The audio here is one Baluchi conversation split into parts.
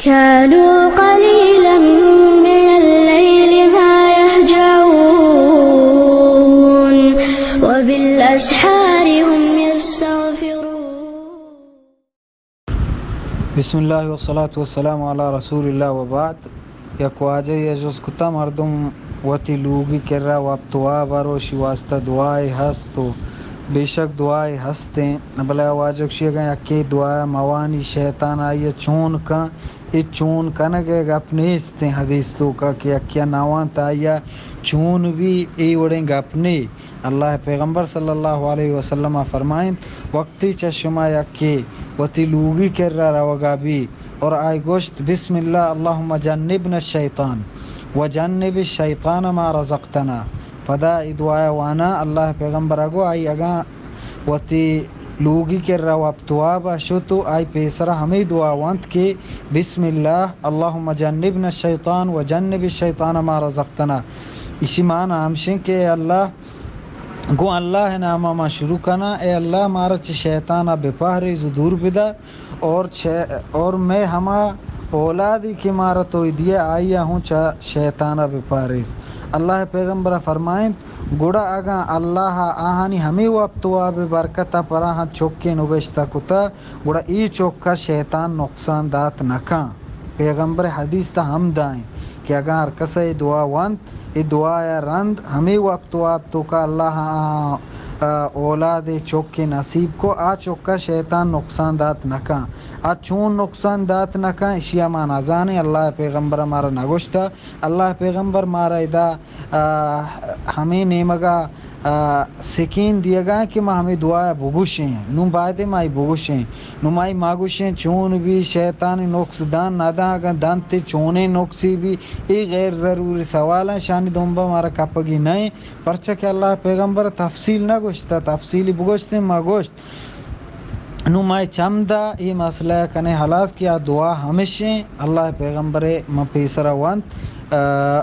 كانوا قليلا من الليل ما يهجعون وبالأسحار هم يستغفرون. بسم اللہ والصلاة والسلام علی رسول اللہ وبعد۔ یک واجہ ءَ جست کتا، مردم وتی لوگی کرا وپت واب ءَ روشی واسطہ دعائے ہست و بے شک دعائے ہستیں، بلے آ واجہ گوشی اگاں یکے دعا ءَ موانی شیطان آئی ءَ چون کن، اے چون کنگ ءِ گپ نیستیں حدیث توکا کہ یکے ءَ نہ وانت آئی ءَ چون بی، اے وڑیں گپ نے۔ اللہ ءِ پیغمبر صلی اللہ علیہ وسلم ءَ فرمائنت، وقتی چہ شما یکے وتی لوگی کرا روگا بی اور آئی گوشت، بسم اللہ اللہم جنبنا الشیطان و جنب الشیطان ما رزقتنا، پدا اے دعا ءَ وانا۔ اللہ ءِ پیغمبر ءَ گو آئی اگاں وتی لوگی کرا وپت واب ءَ شت و آئی پیسرا ہمے دعا وانت کہ بسم اللہ اللہم جنبنا الشیطان و جنب الشیطان ما رزقتنا، ایشی معنی ہمشیں کہ اے اللہ، گوں اللہ ءِ نام ءَ ما شروع کناں، اے اللہ مارا چہ شیطان ءَ بپہریز و دور بدار، اور چہ، اور مئے ہما اولادی کہ مارا تو دیئے آئی ءَ ہوں چہ شیطان ءَ بپہریز۔ اللہ ءِ پیغمبر ءَ فرمائنت، گڑا اگاں اللہ ءَ آہانی ہمے وپت واب ءِ برکت ءَ پر آہاں چکے نبشتہ کتا، گڑا اے چک ءَ شیطان نقصان دات نہ کن۔ پیغمبر ءِ حدیث تہا ہمدا ایں کہ اگاں ہر کس ءَ اے دعا ونت، اے دعا ءَ رند ہمے وپت واب توکا اللہ ءَ آ، آ، اولاد ءِ چکے نصیب کو، آ چک ءَ شیطان نقصان دات نہ کن۔ آ چون نقصان دات نہ کن، اشی ءَ ما نزانیں، اللہ ءِ پیغمبر ءَ مارا نگوشتہ۔ اللہ ءِ پیغمبر مارا ادا، آ، ہمے نیمگا، آ، سکین دیگا کہ ما ہمے دعا ءَ بگوشیں۔ نوں بایدیں ما اے بگوشیں۔ نوں ما اے مگوشیں چون بی شیطان نقص دان نہ دان، اگاں دنت چونیں نقصے بی، اے غیر ضروری سوال ایں، شانی دمبا مارا کپگی نہ ایں۔ پرچا کہ اللہ ءِ پیغمبر ءَ تفصیل نہ گوشتہ، تفصیلی بگوشتیں ما گوشت۔ نوں ما اے چمدا اے مسئلہ ءَ کنیں ہلاس کہ آ دعا ہمشیں اللہ ءِ پیغمبر ءَ من پیسرا ونت، آ،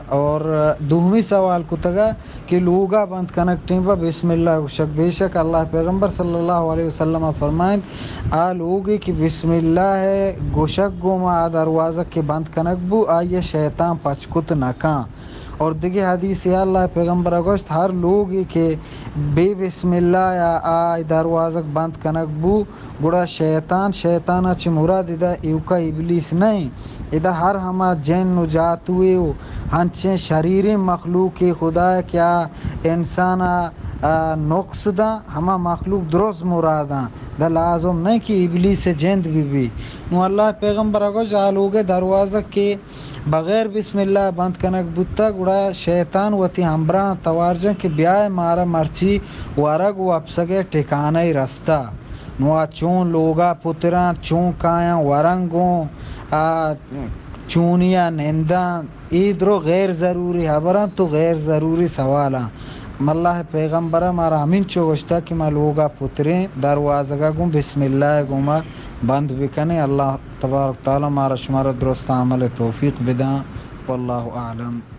اور دومی سوال کتگا کہ لوگا بند کنگ ٹیم پہ بسم اللہ گوشگ، بے شک اللہ ءِ پیغمبر صلی اللہ علیہ وسلم ءَ فرمائنت، آ لوگے کہ بسم اللہ ءِ گوشگ گوما آ دروازگ کہ بند کنگ بو، آئی ءَ شیطان پچ کت نہ کن۔ اور دگہ حدیثے ءَ اللہ ءِ پیغمبر ءَ گوشت، ہر لوگے کہ بے بسم اللہ ءَ آ دروازگ بند کنگ بو، گڑا شیطان، شیطان ءَ چہ مراد ادا ایوکا ابلیس نہ ایں، ادا ہر ہما جن و جاتوے و ہنچیں شریریں مخلوقے خدا کہ آ انسان ءَ، آ، نقص داں، ہما مخلوق درست مراد آں۔ دا لازم نہ ایں کہ ابلیس ءِ جند بہ بی۔ نوں اللہ ءِ پیغمبر ءَ گوشت، آ لوگ ءِ دروازگ کہ بغیر بسم اللہ بند کنگ بوتگ، گڑا شیطان وتی ہمبراہاں توار جنت کہ بیائے مارا مرچی ورگ و وپسگ ءِ ٹھکانہ ءَ رستہ۔ نوں آ چون لوگا پتراں، چون کایاں ورنگوں، آ چونیا ننداں، اے درو غیر ضروری ہبراں تو غیر ضروری سوالاں۔ اللہ ءِ پیغمبر ءَ مارا ہمینچو گوشتہ کہ ما لوگا پتریں، دروازگا گوں بسم اللہ ءِ گوما بند بکنیں۔ اللہ تبارک تعالی مارا شمارا درست عمل ءِ توفیق بداں۔ واللہ اعلم۔